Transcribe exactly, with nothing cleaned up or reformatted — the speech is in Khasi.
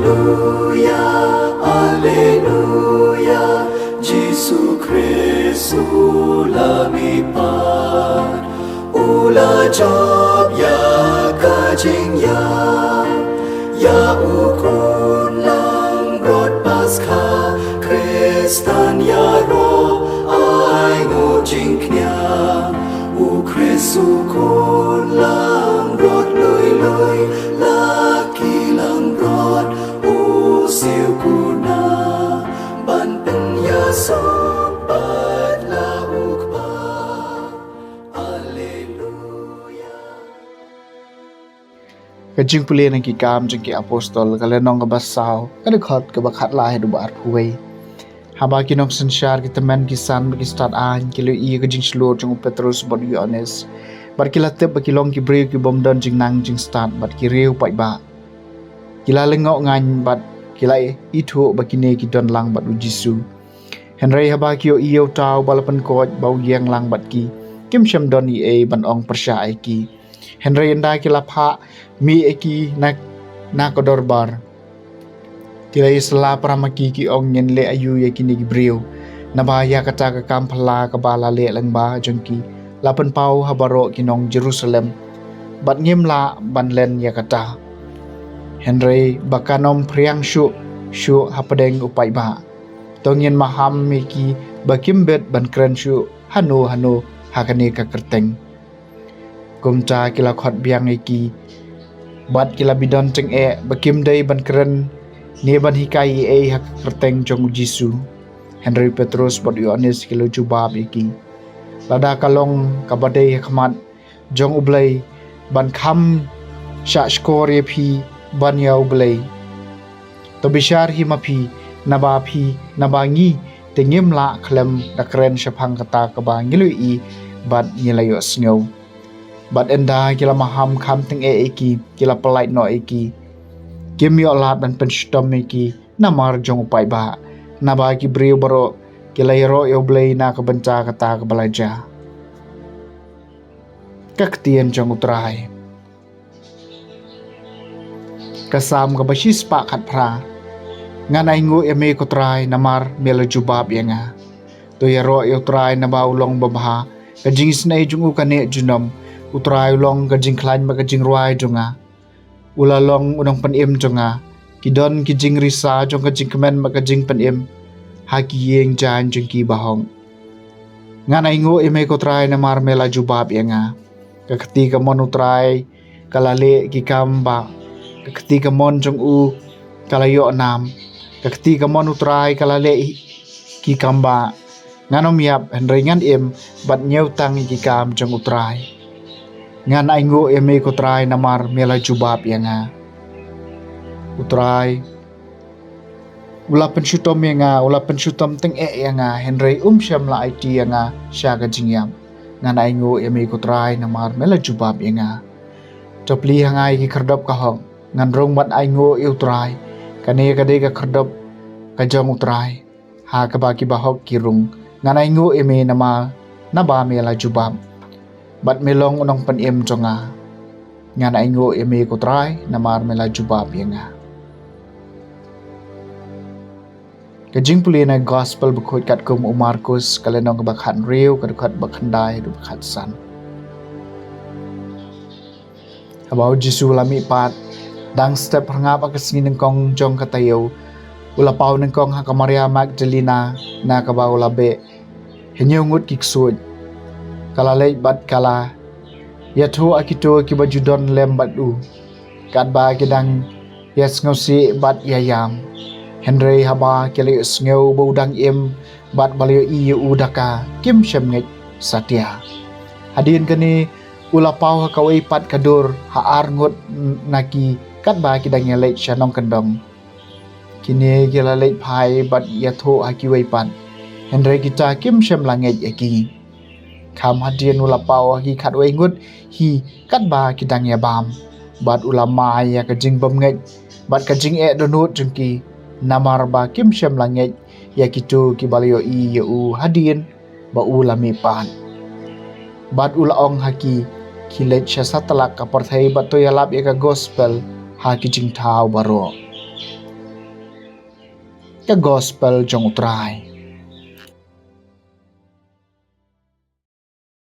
Alleluia, Alleluia, Jisu Khrist u la mihpat, u la jop ïa ka jingïap, ïa u khun langbrot Paskha, Khristan ïaroh ai nguh jingkñia, u Khrist u khun langbrot lui lui, la ki langbrot u siew kuna, ban pynïasoh pat la u Kpa. Alleluia. Ka jingpule na ki Kam jong ki Apostol, ka lynnong kaba saw, ka dkhot kaba khatlai haduh ba arphew wei. Haba ki nongsynshar, ki tymmen, ki san bad ki stad aiñ, ki la ïohi ïa ka jingshlur jong u Petros bad u Ïoannis, bad ki la tip ba ki long ki briew ki bym don jingnang jingstad bad ki riew paidbah. Ki la lyngngoh ngaiñ bad ki la ithuh ba kine ki don lang bad u Jisu. Hynrei haba ki ïohi ïa uta uba la pynkoit ba u ïeng lang bad ki, kim shym don ei ei ban ong pyrshah ïa ki. Hynrei ynda ki la phah mih ïa ki na, na ka dorbar, ki la ïasylla para ma ki, ki ong, ngin leh aïu ïa kine ki briew? Naba ïa kata ka kam phylla kaba la leh lyngba jong ki la pynpaw ha baroh ki nong Jerusalem, bad ngim lah ban len ïa kata. Hynrei ba kan ym phriang shuh shuh hapdeng u paidbah. To ngin maham ïa ki ba kim bit ban kren shuh hano hano ha kane ka kyrteng. Kumta ki la khot biang ïa ki, bad ki la bidon tyngeh ba kim dei ban kren ne ban hikai ei ei ha ka kyrteng jong u Jisu. Hynrei u Petros bad u Ïoannis ki la jubab ïa ki, lada ka long kaba dei ha khmat jong U Blei ban kham shahshkor ïa phi ban ïa U Blei, to bishar hi ma phi, naba phi, naba ngi te ngim lah khlem da kren shaphang kata kaba ngi la ïohi bad ngi la ïohsngew. Bad ynda ki la maham kham tyngeh ïa ki, ki la pyllait noh ïa ki. Kim ïoh lad ban pynshitom ïa ki namar jong u paidbah, naba ki briew baroh ki la ïaroh ïa U Blei na ka bynta kata kaba la jia. Ka ktien jong U Trai. Ka Salm kaba shispah khatphra. Ngan ainguh ïa me ko Trai, namar me la jubab ïa nga. To ïaroh ïa U Trai, naba u long babha, ka jingisynei jong u ka neh junom. U Trai u long ka jingkhlaiñ bad ka jingrwai jong nga. U la long u nongpynim jong nga. Ki don ki jingrisa jong ka jingkmen bad ka jingpynim ha ki ïing jaiñ jong ki bahok. Ngan ainguh ïa me ko Trai, namar me la jubab ïa nga. Ka kti kamon U Trai ka la leh ki kam bah. Ka kti kamon jong u ka la ïoh nam. Ka kti kamon U Trai ka la leh ki kam bah. Ngan ym ïap, hynrei ngan im bad ñiewtang ïa ki kam jong U Trai. Ngan ainguh ïa me ko Trai, namar me la jubab ïa nga. U Trai u la pynshitom ïa nga, u la pynshitom tyngeh ïa nga, hynrei um shym la aiti ïa nga sha ka jingïap. Ngan ainguh ïa me ko Trai, namar me la jubab ïa nga. To plie ha nga ïa ki khyrdop ka hok, ngan rung bad ainguh ïa U Trai. Kane ka dei ka khyrdop ka jong U Trai, ha kaba ki bahok ki rung. Ngan ainguh ïa me namar, naba me la jubab, bad me long u nongpynim jong nga. Ngan ainguh ïa me ko Trai, namar me la jubab ïa nga. Ka jingpule na Gospel bakhuid katkum u Markus, ka lynnong kaba khathynriew, ka dkhot ba khyndai haduh ba khatsan. Haba u Jisu u la mihpat, dang step, ha rngap ha ka sngi nyngkong jong ka taïew, u la paw nyngkong ha ka Maria Magdalena, na kaba u la beh hynñiew ngut ki ksuid. Ka la leit bad ka la ïathuh ha kito kiba ju don lem bad u, katba ki dang ïasngewsih bad ïaïam. Hynrei haba ki la ïohsngew ba u dang im bad ba la ïohi ïa u da ka, kim shym ngeit satia. Hadien kane, u la paw ha kawei pat ka dur ha ar ngut na ki, katba ki dang ïaleit sha nongkyndong. Kine ki la leit phai bad ïathuh ha kiwei pat, hynrei kita kim shym la ngeit ïa ki. Kham hadien u la paw ha ki khatwei ngut hi, katba ki dang ïabam, bad u la mai ïa ka jingbymngeit bad ka jingeh dohnud jong ki, namar ba kim shym la ngeit ïa kito kiba la ïohi ïa u hadien ba u la mihpat. Bad u la ong ha ki, khie leit sha satlak ka pyrthei bad to ïalap ïa ka Gospel ha ki jingthaw baroh. ka Gospel jong U Trai.